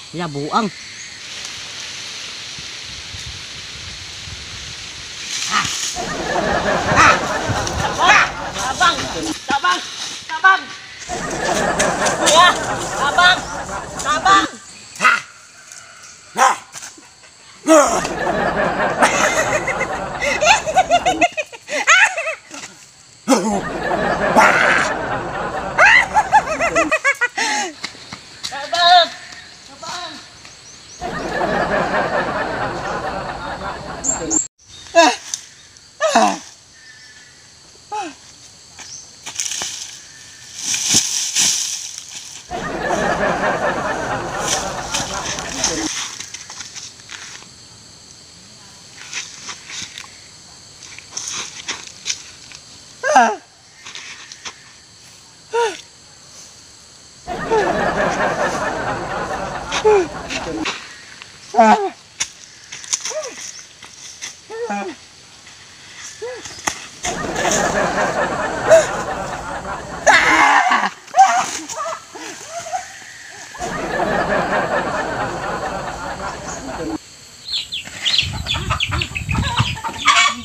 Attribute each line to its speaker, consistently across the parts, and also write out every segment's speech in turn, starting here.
Speaker 1: Ya, buang. Tabang! Tabang! Tabang! Kuya! Tabang! Tabang! Tabang! Tabang!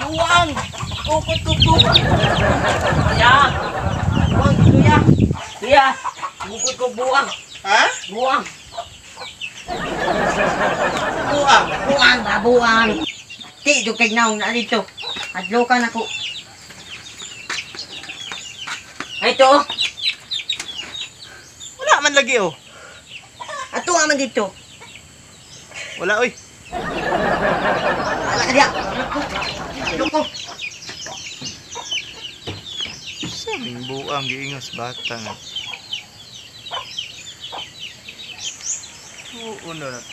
Speaker 1: Buang! Kukot kukot! Ya! Buang kuya! Kuya! Bukod ko buang!
Speaker 2: Ha?
Speaker 1: Buang!
Speaker 2: Buang?
Speaker 1: Buang ba? Buang! Di, dugay naong na dito. Adlokan ako. Ay, ito oh!
Speaker 2: Wala man lagi oh.
Speaker 1: Ato man dito.
Speaker 2: Wala oy.
Speaker 1: Wala ka diya. Loko.
Speaker 2: Sabing buang giingos bata nga. Oo na.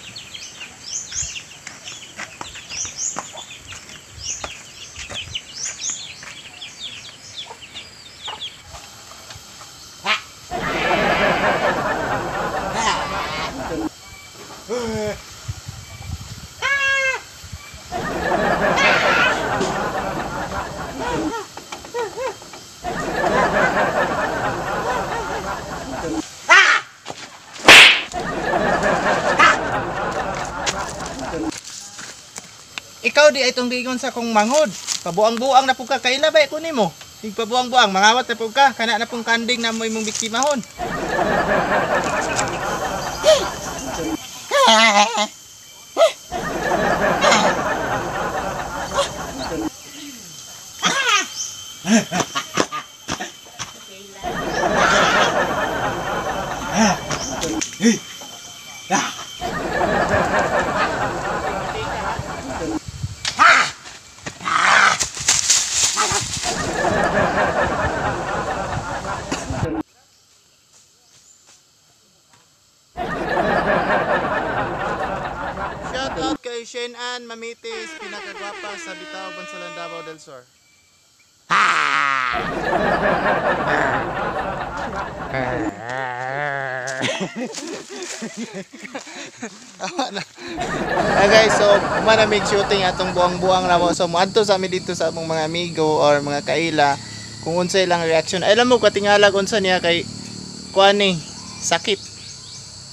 Speaker 2: Ikaw di ay itong giingon sa kong manghod. Pabuang-buang na po ka. Kaila ba ko nimo? Pabuang-buang, mangawat na po ka. Kana na pong kanding na mo imong biktimahon. Shout out kay Shane Ann Mamitis, pinakagwapa sa Bitao, Bansalan, Davao del Sur. Ah guys, so humana mig shooting atong buang-buang na mo. So moadto sa amin dito sa among mga amigo or mga kaila kung unsay lang reaction. Ay, alam mo katingalag unsa niya kay kuan ni sakit.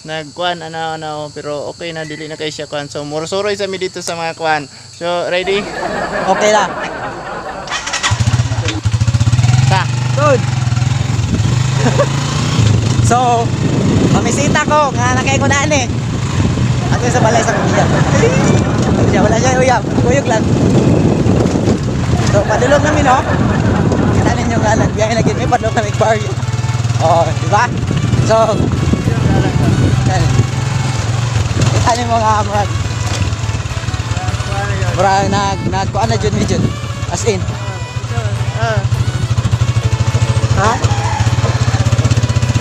Speaker 2: Nagkuan ano pero okay na dili na kay siya kuan. So mursuroy sa mi dito sa mga kuan. So ready?
Speaker 3: Okay lang.
Speaker 2: Ta.
Speaker 3: Good. So, mamisita ko nga nakay ko na ani. Ato sa balay sa uyab. Siya wala siya uyab, kuyog lang. So padulong namin no. Kita ninyo nga nagbiyahe na gid mi padulong kami barrio. Oh, di ba? So kita niyo mga murag murag nagkuan na jud mi jud. As in. Ha?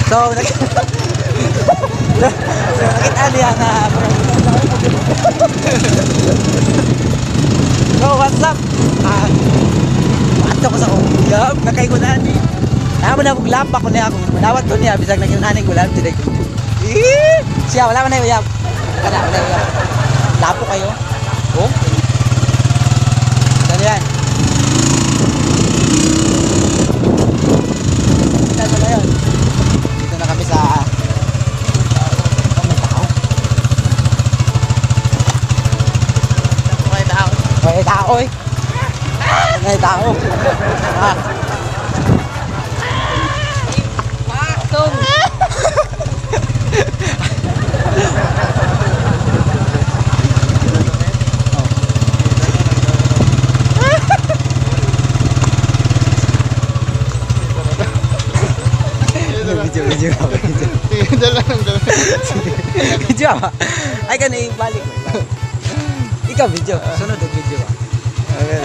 Speaker 3: So nakita niya nga so what's up? Ato ko sa akong uyab, nakaigo na ni. Naman na akong lampa ko niya akong manawat ko niya bisag naging ko lamp today. Siya wala man na uyab. Kana wala uyab. Lapo kayo. Oh. Ano yan? Ano na yun? Dito na kami sa oh, may tao. Ay tao eh. Ay tao. Ah.
Speaker 1: Patong.
Speaker 3: Video, video, video.
Speaker 2: Dala ng dala.
Speaker 3: Video ba? Ay, kani balik. Ikaw video. Sunod og video ba?
Speaker 2: Okay.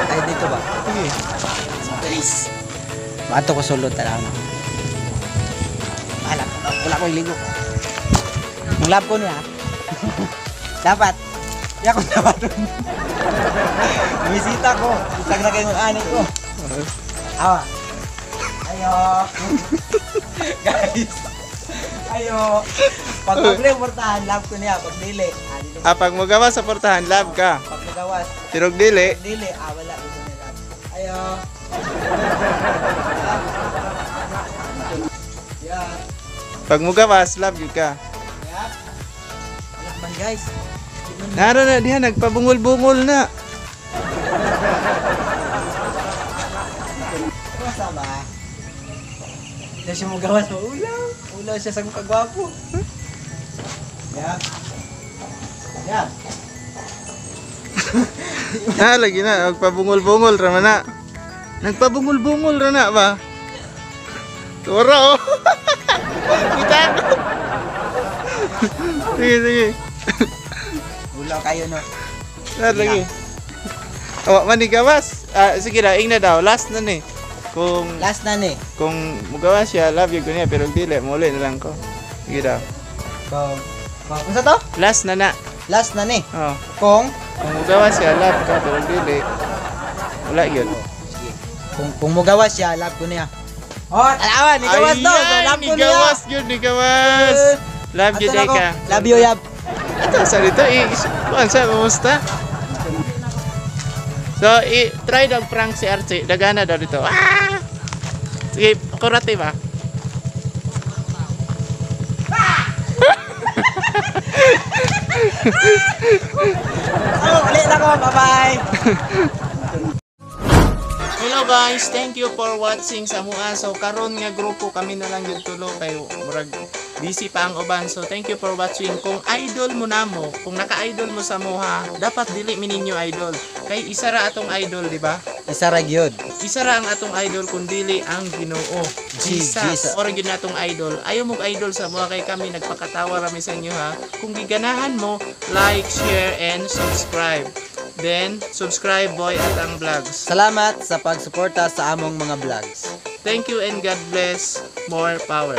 Speaker 3: Ay, dito ba?
Speaker 2: Sige.
Speaker 3: Guys. Mato ko sulod tanaw na. Wala, wala ko ligo. Ang lab ko niya. Dapat. Ya ko dapat. Bisita ko. Isang na kayong ani ko. Awa. Ayo. Guys. Ayo. Pag pag-reportahan, love ko niya. Pag dili, ah, dili.
Speaker 2: Ah, pag mugawas sa portahan, love ka.
Speaker 3: Pag nagawas,
Speaker 2: Tirog dili.
Speaker 3: dili, ah, wala. Dito niya love. Ayo. Yeah.
Speaker 2: Pag mugawas, love gyud ka.
Speaker 3: Yeah. Wala man, guys. Di man.
Speaker 2: Nara na diha nagpabungol-bungol na.
Speaker 3: Basta ba? Hindi siya magawas mo. Ulaw. Ulaw siya sa kagwapo. Yeah. Yeah.
Speaker 2: Na lagi na nagpabungol-bungol ra man na. Nagpabungol-bungol ra na ba? Tura oh. Kita ko. Sige, sige.
Speaker 3: Ulaw kayo, no?
Speaker 2: Na lagi. Awa man ni gawas. Ah, sige na, ingna daw. Last na ni. Kung
Speaker 3: Last na ni.
Speaker 2: kung mugawas siya, love you ko niya, pero dili, muli na lang ko. Sige daw.
Speaker 3: Kung, unsa to?
Speaker 2: Last na na.
Speaker 3: Last na ni.
Speaker 2: Oh.
Speaker 3: Kung
Speaker 2: Kung mugawas siya, love ka, pero dili. Wala yun.
Speaker 3: Sige. Kung mugawas siya, love ko niya. Oh, tanawa, nigawas to. So,
Speaker 2: Ayan,
Speaker 3: love ko niya.
Speaker 2: nigawas yun, nigawas. Love you,
Speaker 3: Ato na ko.
Speaker 2: Deka.
Speaker 3: Love you, yab.
Speaker 2: Ito, sa dito, eh, kuan sa, kumusta? So, i-try daw prank si Archie. Dagana daw dito. Ah! Sige, kurate ba?
Speaker 3: Oh, ulit ako. Bye-bye.
Speaker 2: Hello guys, thank you for watching sa mua. So karon nga grupo kami na lang gyud tulo kay murag busy pa ang uban. So thank you for watching. Kung idol mo namo, kung naka-idol mo sa muha, dapat dili mi ninyo idol. Kay isa ra atong idol, di ba?
Speaker 3: Isa ra gyud.
Speaker 2: Isa ra ang atong idol kun dili ang Ginoo. Jesus.
Speaker 3: Jesus.
Speaker 2: Or gyud natong idol. Ayaw mong idol sa muha kay kami nagpakatawa rami sa inyo ha. Kung giganahan mo, like, share and subscribe. Then subscribe Boy at ang Vlogs.
Speaker 3: Salamat sa pagsuporta sa among mga vlogs.
Speaker 2: Thank you and God bless. More power.